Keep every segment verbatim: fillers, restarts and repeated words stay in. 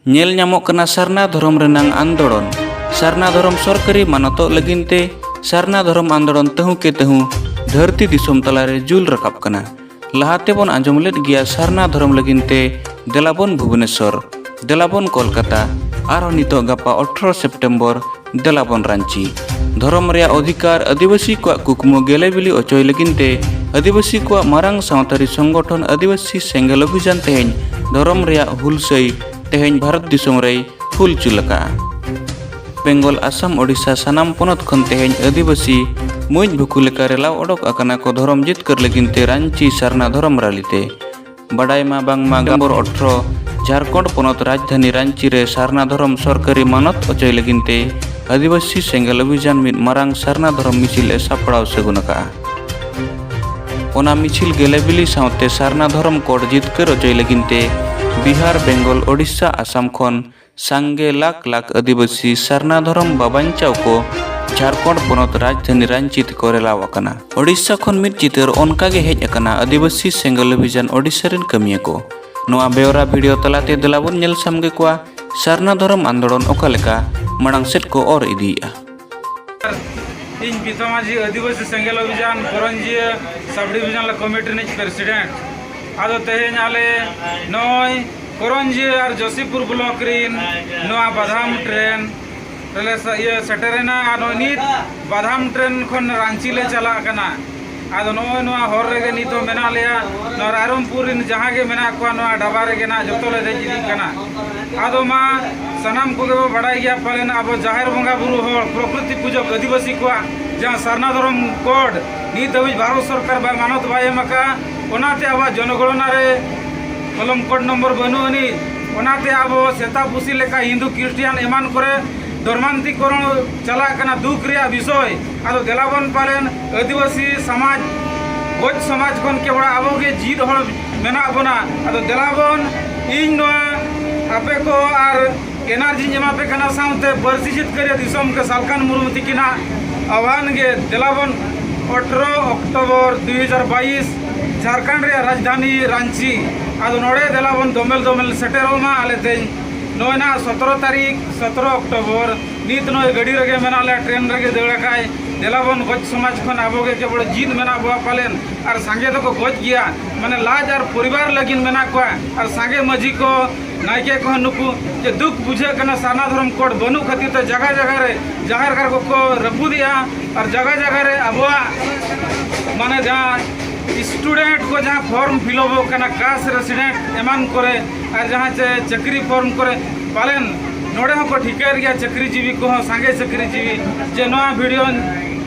ᱧᱮᱞ ᱧᱟᱢᱚᱜ ᱠᱟᱱᱟ ᱥᱟᱨᱱᱟ ᱫᱷᱚᱨᱚᱢ ᱨᱮᱱᱟᱝ ᱟᱱᱫᱳᱲᱚᱱ᱾ ᱥᱟᱨᱱᱟ ᱫᱷᱚᱨᱚᱢ ᱥᱚᱨᱠᱟᱨᱤ ᱢᱟᱱᱚᱛᱚᱜ ᱞᱟᱹᱜᱤᱫ ᱛᱮ ᱥᱟᱨᱱᱟ ᱫᱷᱚᱨᱚᱢ ᱟᱱᱫᱳᱲᱚᱱ ᱛᱟᱹᱦᱩ ᱠᱮ ᱛᱟᱹᱦᱩ ᱫᱷᱟᱹᱨᱛᱤ ᱫᱤᱥᱚᱢ ᱛᱟᱞᱟᱨᱮ ᱡᱩᱞ ᱨᱟᱠᱟᱵ ᱠᱟᱱᱟ᱾ ᱞᱟᱦᱟ ᱛᱮᱵᱚᱱ ᱟᱸᱡᱚᱢ ᱞᱮᱫ ᱜᱮᱭᱟ ᱥᱟᱨᱱᱟ ᱫᱷᱚᱨᱚᱢ ᱞᱟᱹᱜᱤᱫ ᱛᱮ ᱫᱮᱞᱟᱵᱚᱱ ᱵᱷᱩᱵᱚᱱᱮᱥᱚᱨ, ᱫᱮᱞᱟᱵᱚᱱ ᱠᱳᱞᱠᱟᱛᱟ, ᱟᱨᱦᱚᱸ ᱱᱤᱛᱚᱜ ᱜᱟᱯᱟ ᱟᱴᱷᱨᱚ ᱥᱮᱯᱴᱮᱢᱵᱚᱨ ᱫᱮᱞᱟᱵᱚᱱ ᱨᱟᱸᱪᱤ᱾ ᱫᱷᱚᱨᱚᱢ ᱨᱮᱭᱟᱜ ᱚᱫᱷᱤᱠᱟᱨ, ᱟᱹᱫᱤᱵᱟᱹᱥᱤ ᱠᱚᱣᱟᱜ ᱠᱩᱠᱢᱩ ᱜᱮᱞᱮ ᱵᱤᱞᱤ ᱚᱪᱚᱭ ᱞᱟᱹᱜᱤᱫ ᱛᱮ ᱟᱹᱫᱤᱵᱟᱹᱥᱤ ᱠᱚᱣᱟᱜ ᱢᱟᱨᱟᱝ ᱥᱟᱶᱛᱟᱨᱤ ᱥᱚᱝᱜᱚᱴᱷᱚᱱ ᱟᱹᱫᱤᱵᱟᱹᱥᱤ ᱥᱮᱸᱜᱮᱞ ᱚᱵᱷᱤᱡᱟᱱ ᱛᱮᱦᱮᱧ ᱫᱷᱚᱨᱚᱢ ᱨᱮᱭᱟᱜ ᱦᱩᱞᱥᱟᱹᱭ ᱛᱮᱦᱮᱧ ᱵᱷᱟᱨᱚᱛ ᱫᱤᱥᱚᱢ ᱨᱮᱭ ᱦᱩᱞ ᱪᱩᱞ ᱟᱠᱟᱫᱼᱟ᱾ ᱵᱮᱝᱜᱚᱞ, ᱟᱥᱟᱢ, ᱳᱰᱤᱥᱟ ᱥᱟᱱᱟᱢ ᱯᱚᱱᱚᱛ ᱠᱷᱚᱱ ᱛᱮᱦᱮᱧ ᱟᱹᱫᱤᱵᱟᱹᱥᱤ ᱢᱩᱸᱡ ᱵᱷᱩᱠᱩ ᱞᱮᱠᱟ ᱨᱮᱞᱟᱣ ᱚᱰᱚᱠ ᱟᱠᱟᱱᱟ ᱠᱚ ᱫᱷᱚᱨᱚᱢ ᱡᱤᱛᱠᱟᱹᱨ ᱞᱟᱹᱜᱤᱫ ᱛᱮ ᱨᱟᱸᱪᱤ ᱥᱟᱨᱱᱟ ᱫᱷᱚᱨᱚᱢ ᱨᱟᱞᱤ ᱛᱮ᱾ ᱵᱟᱰᱟᱭ ᱢᱟ ᱵᱟᱝᱢᱟ ᱱᱚᱵᱷᱮᱢᱵᱚᱨ ᱟᱴᱷᱨᱚ ᱡᱷᱟᱲᱠᱷᱚᱸᱰ ᱯᱚᱱᱚᱛ ᱨᱟᱡᱽᱫᱷᱟᱱᱤ ᱨᱟᱸᱪᱤ ᱨᱮ ᱥᱟᱨᱱᱟ ᱫᱷᱚᱨᱚᱢ ᱥᱚᱨᱠᱟᱨᱤ ᱢᱟᱱᱚᱛ ᱚᱪᱚᱭ ᱞᱟᱹᱜᱤᱫ ᱛᱮ ᱟᱹᱫᱤᱵᱟᱹᱥᱤ ᱥᱮᱸᱜᱮᱞ ᱚᱵᱷᱤᱡᱟᱱ ᱢᱤᱫ ᱢᱟᱨᱟᱝ ᱥᱟᱨᱱᱟ ᱫᱷᱚᱨᱚᱢ ᱢᱤᱪᱷᱤᱞ ᱮ ᱥᱟᱯᱲᱟᱣ ᱥᱟᱹᱜᱩᱱ ᱟᱠᱟᱫᱼᱟ᱾ ᱚᱱᱟ ᱢᱤᱪᱷᱤᱞ ᱜᱮᱞᱮᱵᱤᱞᱤ ᱥᱟᱶᱛᱮ ᱥᱟᱨᱱᱟ ᱫᱷᱚᱨᱚᱢ ᱠᱳᱰ ᱡᱤᱛᱠᱟᱹᱨ ᱚᱪᱚᱭ ᱞᱟᱹᱜᱤᱫ ᱛᱮ ᱵᱤᱦᱟᱨ, ᱵᱮᱝᱜᱚᱞ, ᱳᱰᱤᱥᱟ, ᱟᱥᱟᱢ ᱠᱷᱚᱱ ᱥᱟᱸᱜᱮ ᱞᱟᱠᱷ ᱞᱟᱠᱷ ᱟᱹᱫᱤᱵᱟᱹᱥᱤ ᱥᱟᱨᱱᱟ ᱫᱷᱚᱨᱚᱢ ᱵᱟᱵᱟᱧᱪᱟᱣ ᱠᱚ ᱡᱷᱟᱲᱠᱷᱚᱸᱰ ᱯᱚᱱᱚᱛ ᱨᱟᱡᱽᱫᱷᱟᱱᱤ ᱨᱟᱸᱪᱤ ᱛᱮᱠᱚ ᱨᱮᱞᱟᱣ ᱟᱠᱟᱱᱟ᱾ ᱳᱰᱤᱥᱟ ᱠᱷᱚᱱ ᱢᱤᱫ ᱪᱤᱛᱟᱹᱨ ᱚᱱᱠᱟ ᱜᱮ ᱦᱮᱡ ᱟᱠᱟᱱᱟ ᱟᱹᱫᱤᱵᱟᱹᱥᱤ ᱥᱮᱸᱜᱮᱞ ᱚᱵᱷᱤᱡᱟᱱ ᱳᱰᱤᱥᱟ ᱨᱮᱱ ᱠᱟᱹᱢᱤᱭᱟᱹ ᱠᱚ᱾ ᱱᱚᱣᱟ ᱵᱮᱣᱨᱟ ᱵᱷᱤᱰᱤᱭᱳ ᱛᱟᱞᱟᱛᱮ ᱫᱮᱞᱟ ᱵᱚᱱ ᱧᱮᱞ ᱥᱟᱢᱜᱮ ᱠᱚᱣᱟ ᱥᱟᱨᱱᱟ ᱫᱷᱚᱨᱚᱢ ᱟᱱᱫᱳᱲᱚᱱ ᱚᱠᱟ ᱞᱮᱠᱟ ᱢᱟᱲᱟᱝ ᱥᱮᱫ ᱠᱚ ᱚᱨ ᱤᱫᱤᱭᱮᱫᱼᱟ᱾ ᱤᱧ ᱯᱤᱛᱷᱟ ᱢᱟᱹᱡᱷᱤ, ᱟᱹᱫᱤᱵᱟᱹᱥᱤ ᱥᱮᱸᱜᱮᱞ ᱚᱵᱷᱤᱡᱟᱱ ᱠᱚᱨᱚᱧᱡᱤᱭᱟᱹ ᱥᱟᱵ ᱰᱤᱵᱷᱤᱡᱚᱱᱟᱞ ᱠᱚᱢᱤᱴᱤ ᱨᱤᱱᱤᱡ ᱯᱨᱮᱥᱤᱰᱮᱱᱴ᱾ ᱟᱫᱚ ᱛᱮᱦᱮᱧ ᱟᱞᱮ ᱱᱚᱜᱼᱚᱭ ᱠᱚᱨᱚᱧᱡᱤᱭᱟᱹ ᱟᱨ ᱡᱚᱥᱤᱯᱩᱨ ᱵᱞᱚᱠ ᱨᱤᱱ ᱱᱚᱣᱟ ᱵᱟᱫᱷᱟᱢ ᱴᱨᱮᱱ ᱨᱮᱞᱮ ᱥᱮ-, ᱤᱭᱟᱹ, ᱥᱮᱴᱮᱨᱮᱱᱟ ᱟᱨ ᱱᱚᱜᱼᱚᱭ ᱱᱤᱛ ᱵᱟᱫᱷᱟᱢ ᱴᱨᱮᱱ ᱠᱷᱚᱱ ᱨᱟᱸᱪᱤ ᱞᱮ ᱪᱟᱞᱟᱜ ᱠᱟᱱᱟ᱾ ᱟᱫᱚ ᱱᱚᱜᱼᱚᱭ ᱱᱚᱣᱟ ᱦᱚᱨ ᱨᱮᱜᱮ ᱱᱤᱛ ᱦᱚᱸ ᱢᱮᱱᱟᱜ ᱞᱮᱭᱟ᱾ ᱱᱚᱣᱟ ᱨᱟᱭᱨᱚᱝᱯᱩᱨ ᱨᱤᱱ ᱡᱟᱦᱟᱸ ᱜᱮ ᱢᱮᱱᱟᱜ ᱠᱚᱣᱟ, ᱱᱚᱣᱟ ᱰᱟᱵᱟ ᱨᱮᱜᱮ ᱱᱟᱜ ᱡᱚᱛᱚ ᱞᱮ ᱫᱮᱡ ᱤᱫᱤᱜ ᱠᱟᱱᱟ᱾ ᱟᱫᱚ ᱢᱟ ᱥᱟᱱᱟᱢ ᱠᱚᱜᱮ ᱵᱚ ᱵᱟᱲᱟᱭ ᱜᱮᱭᱟ ᱯᱟᱞᱮᱱ, ᱟᱵᱚ ᱡᱟᱦᱮᱨ ᱵᱚᱸᱜᱟ ᱵᱩᱨᱩ ᱦᱚᱲ, ᱯᱨᱚᱠᱨᱤᱛᱤ ᱯᱩᱡᱚᱠ ᱟᱹᱫᱤᱵᱟᱹᱥᱤ ᱠᱚᱣᱟᱜ ᱡᱟᱦᱟᱸ ᱥᱟᱨᱱᱟ ᱫᱷᱚᱨᱚᱢ ᱠᱳᱰ ᱱᱤᱛ ᱫᱷᱟᱹᱵᱤᱡ ᱵᱷᱟᱨᱚᱛ ᱥᱚᱨᱠᱟᱨ ᱵᱟᱭ ᱢᱟᱱᱚᱛ ᱵᱟᱭ ᱮᱢ ᱟᱠᱟᱫᱼᱟ, ᱚᱱᱟᱛᱮ ᱟᱵᱚᱣᱟᱜ ᱡᱚᱱᱚᱜᱚᱬᱚᱱᱟ ᱨᱮ ᱠᱚᱞᱚᱢ ᱠᱳᱰ ᱱᱚᱢᱵᱚᱨ ᱵᱟᱹᱱᱩᱜ ᱟᱹᱱᱤᱡ᱾ ᱚᱱᱟᱛᱮ ᱟᱵᱚ ᱥᱮᱛᱟ ᱯᱩᱥᱤ ᱞᱮᱠᱟ ᱦᱤᱱᱫᱩ ᱠᱷᱨᱤᱥᱴᱤᱭᱟᱱ ᱮᱢᱟᱱ ᱠᱚᱨᱮ ᱫᱷᱚᱨᱢᱟᱱᱛᱤᱠᱚᱨᱚᱱ ᱪᱟᱞᱟᱜ ᱠᱟᱱᱟ, ᱫᱩᱠ ᱨᱮᱭᱟᱜ ᱵᱤᱥᱚᱭ᱾ ᱟᱫᱚ ᱫᱮᱞᱟ ᱵᱚᱱ ᱯᱟᱞᱮᱱ ᱟᱹᱫᱤᱵᱟᱹᱥᱤ ᱥᱚᱢᱟᱡᱽ, ᱵᱷᱚᱡᱽ ᱥᱚᱢᱟᱡᱽ ᱠᱷᱚᱱ ᱠᱮᱵᱚᱞ ᱟᱵᱚ ᱜᱮ ᱡᱤᱫ ᱦᱚᱲ ᱢᱮᱱᱟᱜ ᱵᱚᱱᱟ᱾ ᱟᱫᱚ ᱫᱮᱞᱟ ᱵᱚᱱ, ᱤᱧ ᱱᱚᱣᱟ ᱟᱯᱮ ᱠᱚ ᱟᱨ ᱮᱱᱟᱨᱡᱤᱧ ᱮᱢᱟ ᱯᱮ ᱠᱟᱱᱟ, ᱥᱟᱶᱛᱮ ᱯᱟᱹᱨᱥᱤ ᱡᱤᱛᱠᱟᱹᱨᱤᱭᱟᱹ ᱫᱤᱥᱚᱢ ᱜᱮ ᱥᱟᱞᱠᱷᱟᱱ ᱢᱩᱨᱢᱩ ᱛᱤᱠᱤᱱᱟᱜ ᱟᱦᱣᱟᱱ ᱜᱮ᱾ ᱫᱮᱞᱟ ᱵᱚᱱ ᱟᱴᱷᱨᱚ ᱚᱠᱴᱳᱵᱚᱨ ᱫᱩ ᱦᱟᱡᱟᱨ ᱵᱟᱭᱤᱥ, ᱡᱷᱟᱲᱠᱷᱚᱸᱰ ᱨᱮᱭᱟᱜ ᱨᱟᱡᱽᱫᱷᱟᱱᱤ ᱨᱟᱸᱪᱤ᱾ ᱟᱫᱚ ᱱᱚᱰᱮ ᱫᱮᱞᱟ ᱵᱚᱱ ᱫᱚᱢᱮᱞ ᱫᱚᱢᱮᱞ ᱥᱮᱴᱮᱨᱚᱜ ᱢᱟ᱾ ᱟᱞᱮ ᱛᱮᱦᱮᱧ ᱱᱚᱜᱼᱚᱭ ᱱᱟᱜ ᱥᱚᱛᱨᱚ ᱛᱟᱹᱨᱤᱠᱷ, ᱥᱚᱛᱨᱚ ᱚᱠᱴᱳᱵᱚᱨ, ᱱᱤᱛ ᱱᱚᱜᱼᱚᱭ ᱜᱟᱹᱰᱤ ᱨᱮᱜᱮ ᱢᱮᱱᱟᱜ ᱞᱮᱭᱟ, ᱴᱨᱮᱱ ᱨᱮᱜᱮ ᱫᱟᱹᱲ ᱟᱠᱟᱭ᱾ ᱫᱮᱞᱟᱵᱚᱱ, ᱜᱚᱡ ᱥᱚᱢᱟᱡᱽ ᱠᱷᱚᱱ ᱟᱵᱚ ᱜᱮ ᱠᱮᱵᱚᱞ ᱡᱤᱛ ᱢᱮᱱᱟᱜ ᱵᱚᱣᱟ ᱯᱟᱞᱮᱱ, ᱟᱨ ᱥᱟᱸᱜᱮ ᱫᱚᱠᱚ ᱜᱚᱡ ᱜᱮᱭᱟ, ᱢᱟᱱᱮ ᱞᱟᱡ ᱟᱨ ᱯᱚᱨᱤᱵᱟᱨ ᱞᱟᱹᱜᱤᱫ ᱢᱮᱱᱟᱜ ᱠᱚᱣᱟ᱾ ᱟᱨ ᱥᱟᱸᱜᱮ ᱢᱟᱹᱡᱷᱤ ᱠᱚ, ᱱᱟᱭᱠᱮ ᱠᱚᱦᱚᱸ ᱱᱩᱠᱩ ᱡᱮ ᱫᱩᱠ ᱵᱩᱡᱷᱟᱹᱜ ᱠᱟᱱᱟ, ᱥᱟᱨᱱᱟ ᱫᱷᱚᱨᱚᱢ ᱠᱳᱰ ᱵᱟᱹᱱᱩᱜ ᱠᱷᱟᱹᱛᱤᱨ ᱛᱮ ᱡᱟᱭᱜᱟ ᱡᱟᱭᱜᱟ ᱨᱮ ᱡᱟᱦᱮᱨ ᱜᱟᱲ ᱠᱚᱠᱚ ᱨᱟᱹᱯᱩᱫᱮᱜᱼᱟ, ᱟᱨ ᱡᱟᱭᱜᱟ ᱡᱟᱭᱜᱟ ᱨᱮ ᱟᱵᱚᱣᱟᱜ ᱢᱟᱱᱮ ᱡᱟᱦᱟᱸ ᱥᱴᱩᱰᱮᱱᱴ ᱠᱚ ᱡᱟᱦᱟᱸ ᱯᱷᱚᱨᱢ ᱯᱷᱤᱞᱚᱯᱚᱜ ᱠᱟᱱᱟ, ᱠᱟᱥᱴ ᱨᱮᱥᱤᱰᱮᱱᱴ ᱮᱢᱟᱱ ᱠᱚᱨᱮ, ᱟᱨ ᱡᱟᱦᱟᱸ ᱪᱮ ᱪᱟᱹᱠᱨᱤ ᱯᱷᱚᱨᱢ ᱠᱚᱨᱮ, ᱯᱟᱞᱮᱱ ᱱᱚᱰᱮ ᱦᱚᱸᱠᱚ ᱴᱷᱤᱠᱟᱹᱭᱮᱫ ᱜᱮᱭᱟ ᱪᱟᱹᱠᱨᱤ ᱡᱤᱵᱤ ᱠᱚᱦᱚᱸ, ᱥᱟᱸᱜᱮ ᱪᱟᱹᱠᱨᱤ ᱡᱤᱵᱤ, ᱡᱮ ᱱᱚᱣᱟ ᱵᱷᱤᱰᱤᱭᱳ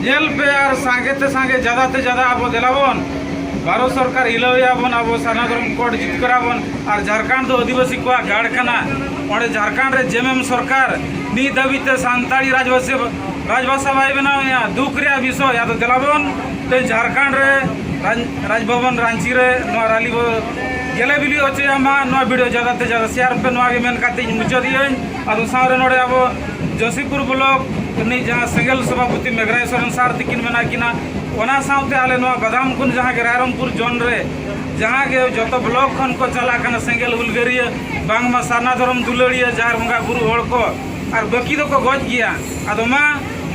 ᱧᱮᱞ ᱯᱮ ᱟᱨ ᱥᱟᱸᱜᱮ ᱛᱮ ᱥᱟᱸᱜᱮ, ᱡᱟᱫᱟ ᱛᱮ ᱡᱟᱫᱟ ᱟᱵᱚ ᱫᱮᱞᱟᱵᱚᱱ ᱵᱷᱟᱨᱚᱛ ᱥᱚᱨᱠᱟᱨ ᱦᱤᱞᱟᱹᱣ ᱮᱭᱟ ᱵᱚᱱ, ᱟᱵᱚ ᱥᱟᱨᱱᱟ ᱫᱷᱚᱨᱚᱢ ᱠᱳᱰ ᱡᱤᱛᱠᱟᱹᱨ ᱟᱵᱚᱱ᱾ ᱟᱨ ᱡᱷᱟᱲᱠᱷᱚᱸᱰ ᱫᱚ ᱟᱹᱫᱤᱵᱟᱹᱥᱤ ᱠᱚᱣᱟᱜ ᱜᱟᱲ ᱠᱟᱱᱟ᱾ ᱚᱸᱰᱮ ᱡᱷᱟᱲᱠᱷᱚᱸᱰ ᱨᱮ ᱡᱮᱢᱮᱢ ᱥᱚᱨᱠᱟᱨ ᱱᱤᱛ ᱫᱷᱟᱹᱵᱤᱡ ᱛᱮ ᱥᱟᱱᱛᱟᱲᱤ ᱨᱟᱡᱽᱵᱷᱟᱥᱟ, ᱨᱟᱡᱽᱵᱷᱟᱥᱟ ᱵᱟᱭ ᱵᱮᱱᱟᱣᱮᱫᱼᱟ, ᱫᱩᱠ ᱨᱮᱭᱟᱜ ᱵᱤᱥᱚᱭ᱾ ᱟᱫᱚ ᱫᱮᱞᱟᱵᱚᱱ ᱛᱮ ᱡᱷᱟᱲᱠᱷᱚᱸᱰ ᱨᱮ ᱨᱟᱡᱽ-, ᱨᱟᱡᱽᱵᱷᱚᱵᱚᱱ ᱨᱟᱸᱪᱤ ᱨᱮ ᱱᱚᱣᱟ ᱨᱟᱞᱤ ᱵᱚ ᱜᱮᱞᱮ ᱵᱤᱞᱤ ᱦᱚᱪᱚᱭᱟ᱾ ᱢᱟ ᱱᱚᱣᱟ ᱵᱷᱤᱰᱤᱭᱳ ᱡᱟᱫᱟ ᱛᱮ ᱡᱟᱫᱟ ᱥᱮᱭᱟᱨ ᱯᱮ, ᱱᱚᱣᱟ ᱜᱮ ᱢᱮᱱ ᱠᱟᱛᱮ ᱤᱧ ᱢᱩᱪᱟᱹᱫ ᱤᱭᱟᱹᱧ᱾ ᱟᱫᱚ ᱥᱟᱶᱨᱮ ᱱᱚᱰᱮ ᱟᱵᱚ ᱡᱚᱥᱤᱯᱩᱨ ᱵᱞᱚᱠ ᱨᱤᱱᱤᱡ ᱡᱟᱦᱟᱸ ᱥᱮᱸᱜᱮᱞ ᱥᱚᱵᱷᱟᱯᱚᱛᱤ ᱢᱮᱜᱷᱨᱟᱭ ᱥᱚᱨᱮᱱ ᱥᱟᱨ ᱛᱤᱠᱤᱱ ᱢᱮᱱᱟᱜ ᱠᱤᱱᱟ, ᱚᱱᱟ ᱥᱟᱶᱛᱮ ᱟᱞᱮ ᱱᱚᱣᱟ ᱵᱟᱫᱟᱢ ᱠᱷᱚᱱ ᱡᱟᱦᱟᱸ ᱜᱮ ᱨᱟᱭᱨᱚᱝᱯᱩᱨ ᱡᱳᱱ ᱨᱮ ᱡᱟᱦᱟᱸ ᱜᱮ ᱡᱚᱛᱚ ᱵᱞᱚᱠ ᱠᱷᱚᱱ ᱠᱚ ᱪᱟᱞᱟᱜ ᱠᱟᱱᱟ ᱥᱮᱸᱜᱮᱞ ᱦᱩᱞᱜᱟᱹᱨᱤᱭᱟᱹ, ᱵᱟᱝᱢᱟ ᱥᱟᱨᱱᱟ ᱫᱷᱚᱨᱚᱢ ᱫᱩᱞᱟᱹᱲᱤᱭᱟᱹ, ᱡᱟᱦᱮᱨ ᱵᱚᱸᱜᱟ ᱵᱩᱨᱩ ᱦᱚᱲ ᱠᱚ, ᱟᱨ ᱵᱟᱹᱠᱤ ᱫᱚᱠᱚ ᱜᱚᱡ ᱜᱮᱭᱟ᱾ ᱟᱫᱚ ᱢᱟ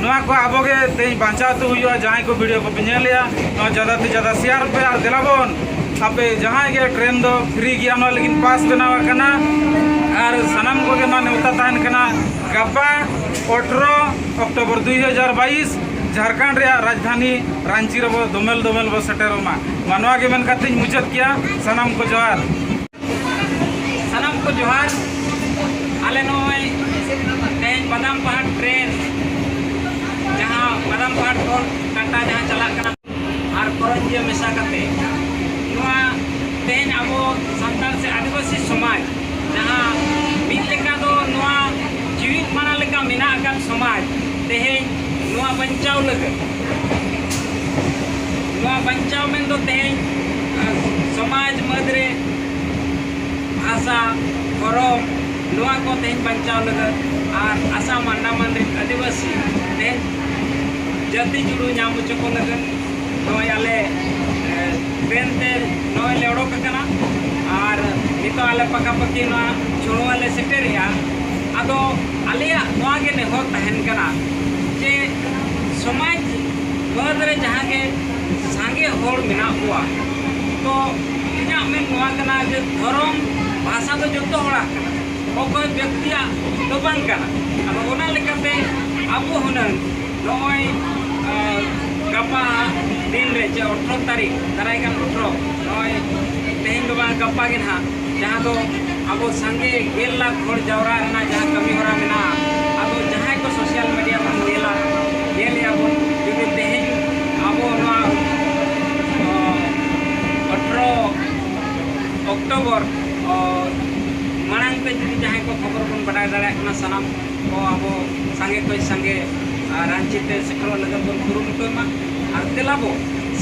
ᱱᱚᱣᱟ ᱠᱚ ᱟᱵᱚ ᱜᱮ ᱛᱮᱦᱮᱧ ᱵᱟᱧᱪᱟᱣ ᱛᱮ ᱦᱩᱭᱩᱜᱼᱟ᱾ ᱡᱟᱦᱟᱸᱭ ᱠᱚ ᱵᱷᱤᱰᱤᱭᱳ ᱠᱚᱯᱮ ᱧᱮᱞᱮᱜᱼᱟ, ᱱᱚᱣᱟ ᱡᱟᱫᱟ ᱛᱮ ᱡᱟᱫᱟ ᱥᱮᱭᱟᱨ ᱯᱮ ᱟᱨ ᱫᱮᱞᱟ ᱵᱚᱱ ᱟᱯᱮ ᱡᱟᱦᱟᱸᱭ ᱜᱮ ᱴᱨᱮᱱ ᱫᱚ ᱯᱷᱨᱤ ᱜᱮᱭᱟ, ᱱᱚᱣᱟ ᱞᱟᱹᱜᱤᱫ ᱯᱟᱥ ᱵᱮᱱᱟᱣ ᱟᱠᱟᱱᱟ᱾ ᱟᱨ ᱥᱟᱱᱟᱢ ᱠᱚᱜᱮ ᱱᱚᱣᱟ ᱱᱮᱣᱛᱟ ᱛᱟᱦᱮᱱ ᱠᱟᱱᱟ, ᱜᱟᱯᱟ ᱟᱴᱷᱨᱚ ᱚᱠᱴᱳᱵᱚᱨ ᱫᱩ ᱦᱟᱡᱟᱨ ᱵᱟᱭᱤᱥ ᱡᱷᱟᱲᱠᱷᱚᱸᱰ ᱨᱮᱭᱟᱜ ᱨᱟᱡᱽᱫᱷᱟᱱᱤ ᱨᱟᱸᱪᱤ ᱨᱮᱵᱚ ᱫᱚᱢᱮᱞ ᱫᱚᱢᱮᱞ ᱵᱚ ᱥᱮᱴᱮᱨᱚᱜ ᱢᱟ᱾ ᱢᱟ ᱱᱚᱣᱟ ᱜᱮ ᱢᱮᱱ ᱠᱟᱛᱮᱧ ᱢᱩᱪᱟᱹᱫ ᱠᱮᱭᱟ᱾ ᱥᱟᱱᱟᱢ ᱠᱚ ᱡᱚᱦᱟᱨ᱾ ᱥᱟᱱᱟᱢ ᱠᱚ ᱡᱚᱦᱟᱨ᱾ ᱟᱞᱮ ᱱᱚᱜᱼᱚᱭ ᱛᱮᱦᱮᱧ ᱵᱟᱫᱟᱢ ᱯᱟᱦᱟᱲ ᱴᱨᱮᱱ, ᱡᱟᱦᱟᱸ ᱵᱟᱫᱟᱢ ᱯᱟᱦᱟᱲ ᱠᱷᱚᱱ ᱴᱟᱴᱟ ᱡᱟᱦᱟᱸ ᱪᱟᱞᱟᱜ ᱠᱟᱱᱟ, ᱟᱨ ᱠᱚᱨᱚᱧᱡᱤᱭᱟᱹ ᱢᱮᱥᱟ ᱠᱟᱛᱮ, ᱱᱚᱣᱟ ᱛᱮᱦᱮᱧ ᱟᱵᱚ ᱥᱟᱱᱛᱟᱲ ᱥᱮ ᱟᱹᱫᱤᱵᱟᱹᱥᱤ ᱥᱚᱢᱟᱡᱽ ᱡᱟᱦᱟᱸ ᱢᱤᱫ ᱞᱮᱠᱟ ᱫᱚ ᱱᱚᱣᱟ ᱡᱤᱣᱤᱫ ᱢᱟᱱᱟ ᱞᱮᱠᱟ ᱢᱮᱱᱟᱜ ᱟᱠᱟᱫ ᱥᱚᱢᱟᱡᱽ, ᱛᱮᱦᱮᱧ ᱱᱚᱣᱟ ᱵᱟᱧᱪᱟᱣ ᱞᱟᱹᱜᱤᱫ, ᱱᱚᱣᱟ ᱵᱟᱧᱪᱟᱣ ᱢᱮᱱᱫᱚ ᱛᱮᱦᱮᱧ, ᱟᱸ, ᱥᱚᱢᱟᱡᱽ ᱢᱟᱹᱫᱽ ᱨᱮ ᱵᱷᱟᱥᱟ, ᱫᱷᱚᱨᱚᱢ, ᱱᱚᱣᱟ ᱠᱚ ᱛᱮᱦᱮᱧ ᱵᱟᱧᱪᱟᱣ ᱞᱟᱹᱜᱤᱫ ᱟᱨ ᱟᱥᱟᱢ ᱟᱱᱰᱟᱢᱟᱱ ᱨᱮᱱ ᱟᱹᱫᱤᱵᱟᱹᱥᱤ ᱛᱮᱦᱮᱧ ᱡᱟᱹᱛᱤ ᱡᱩᱲᱩ ᱧᱟᱢ ᱦᱚᱪᱚ ᱠᱚ ᱞᱟᱹᱜᱤᱫ ᱱᱚᱜᱼᱚᱭ ᱟᱞᱮ, ᱮ, ᱴᱨᱮᱱ ᱛᱮ ᱱᱚᱜᱼᱚᱭ ᱞᱮ ᱚᱰᱚᱠ ᱟᱠᱟᱱᱟ᱾ ᱟᱨ ᱱᱤᱛᱚᱜ ᱟᱞᱮ ᱯᱟᱠᱟᱯᱟᱠᱤ ᱱᱚᱣᱟ ᱪᱷᱚᱲᱣᱟ ᱞᱮ ᱥᱮᱴᱮᱨᱮᱜᱼᱟ᱾ ᱟᱫᱚ ᱟᱞᱮᱭᱟᱜ ᱱᱚᱣᱟ ᱜᱮ ᱱᱮᱦᱚᱨ ᱛᱟᱦᱮᱱ ᱠᱟᱱᱟ ᱡᱮ ᱥᱚᱢᱟᱡᱽ ᱵᱟᱹᱫᱽ ᱨᱮ ᱡᱟᱦᱟᱸ ᱜᱮ ᱥᱟᱸᱜᱮ ᱦᱚᱲ ᱢᱮᱱᱟᱜ ᱠᱚᱣᱟ, ᱛᱚ ᱤᱧᱟᱹᱜ ᱢᱮᱱ ᱱᱚᱣᱟ ᱠᱟᱱᱟ ᱡᱮ ᱫᱷᱚᱨᱚᱢ ᱵᱷᱟᱥᱟ ᱫᱚ ᱡᱚᱛᱚ ᱦᱚᱲᱟᱜ ᱠᱟᱱᱟ, ᱚᱠᱚᱭ ᱵᱮᱠᱛᱤᱭᱟᱜ ᱫᱚ ᱵᱟᱝ ᱠᱟᱱᱟ᱾ ᱟᱫᱚ ᱚᱱᱟ ᱞᱮᱠᱟᱛᱮ ᱟᱵᱚ ᱦᱩᱱᱟᱹᱝ ᱱᱚᱜᱼᱚᱭ, ᱟᱸ, ᱜᱟᱯᱟ ᱫᱤᱱ ᱨᱮ ᱪᱮ ᱟᱴᱷᱨᱚ ᱛᱟᱹᱨᱤᱠᱷ, ᱫᱟᱨᱟᱭ ᱠᱟᱱ ᱟᱴᱷᱨᱚ, ᱱᱚᱜᱼᱚᱭ ᱛᱮᱦᱮᱧ ᱫᱚ ᱵᱟᱝ, ᱜᱟᱯᱟ ᱜᱮ ᱱᱟᱦᱟᱜ, ᱡᱟᱦᱟᱸ ᱫᱚ ᱟᱵᱚ ᱥᱟᱸᱜᱮ ᱜᱮᱞ ᱞᱟᱠᱷ ᱦᱚᱲ ᱡᱟᱣᱨᱟ ᱨᱮᱱᱟᱜ ᱡᱟᱦᱟᱸ ᱠᱟᱹᱢᱤ ᱦᱚᱨᱟ ᱢᱮᱱᱟᱜᱼᱟ, ᱟᱫᱚ ᱡᱟᱦᱟᱸᱭ ᱠᱚ social media ᱵᱚᱱ ᱧᱮᱞᱟ, ᱧᱮᱞᱮᱜᱼᱟ ᱵᱚᱱ, ᱡᱩᱫᱤ ᱛᱮᱦᱮᱧ ᱟᱵᱚ ᱱᱚᱣᱟ, ᱟᱸ, ᱟᱴᱷᱨᱚ ᱚᱠᱴᱳᱵᱚᱨ, ᱟᱸ, ᱢᱟᱲᱟᱝ ᱛᱮ ᱡᱩᱫᱤ ᱡᱟᱦᱟᱸᱭ ᱠᱚ ᱠᱷᱚᱵᱚᱨ ᱵᱚᱱ ᱵᱟᱰᱟᱭ ᱫᱟᱲᱮᱭᱟᱜ ᱠᱟᱱᱟ, ᱥᱟᱱᱟᱢ ᱠᱚ ᱟᱵᱚ ᱥᱟᱸᱜᱮ ᱠᱷᱚᱱ ᱥᱟᱸᱜᱮ, ᱟᱨ ᱨᱟᱺᱪᱤ ᱛᱮ ᱥᱮᱴᱮᱨᱚᱜ ᱞᱟᱹᱜᱤᱫ ᱵᱚᱱ ᱠᱩᱨᱩᱢᱩᱴᱩᱭ ᱢᱟ᱾ ᱟᱨ ᱫᱮᱞᱟ ᱵᱚ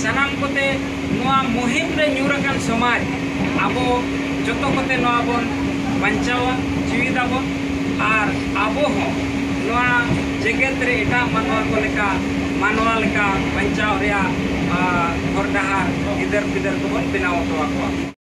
ᱥᱟᱱᱟᱢ ᱠᱚᱛᱮ ᱱᱚᱣᱟ ᱢᱩᱦᱤᱢ ᱨᱮ ᱧᱩᱨ ᱟᱠᱟᱱ ᱥᱚᱢᱟᱡᱽ ᱟᱵᱚ ᱡᱚᱛᱚ ᱠᱚᱛᱮ ᱱᱚᱣᱟ ᱵᱚᱱ ᱵᱟᱧᱪᱟᱣᱟ, ᱡᱤᱣᱤᱫᱟᱵᱚᱱ᱾ ᱟᱨ ᱟᱵᱚ ᱦᱚᱸ ᱱᱚᱣᱟ ᱡᱮᱜᱮᱛ ᱨᱮ ᱮᱴᱟᱜ ᱢᱟᱱᱣᱟ ᱠᱚ ᱞᱮᱠᱟ, ᱢᱟᱱᱣᱟ ᱞᱮᱠᱟ ᱵᱟᱧᱪᱟᱣ ᱨᱮᱭᱟᱜ, ᱟᱨ, ᱦᱚᱨ ᱰᱟᱦᱟᱨ ᱜᱤᱫᱟᱹᱨ ᱯᱤᱫᱟᱹᱨ ᱠᱚᱵᱚᱱ ᱵᱮᱱᱟᱣ ᱦᱚᱴᱚ ᱟᱠᱚᱣᱟ᱾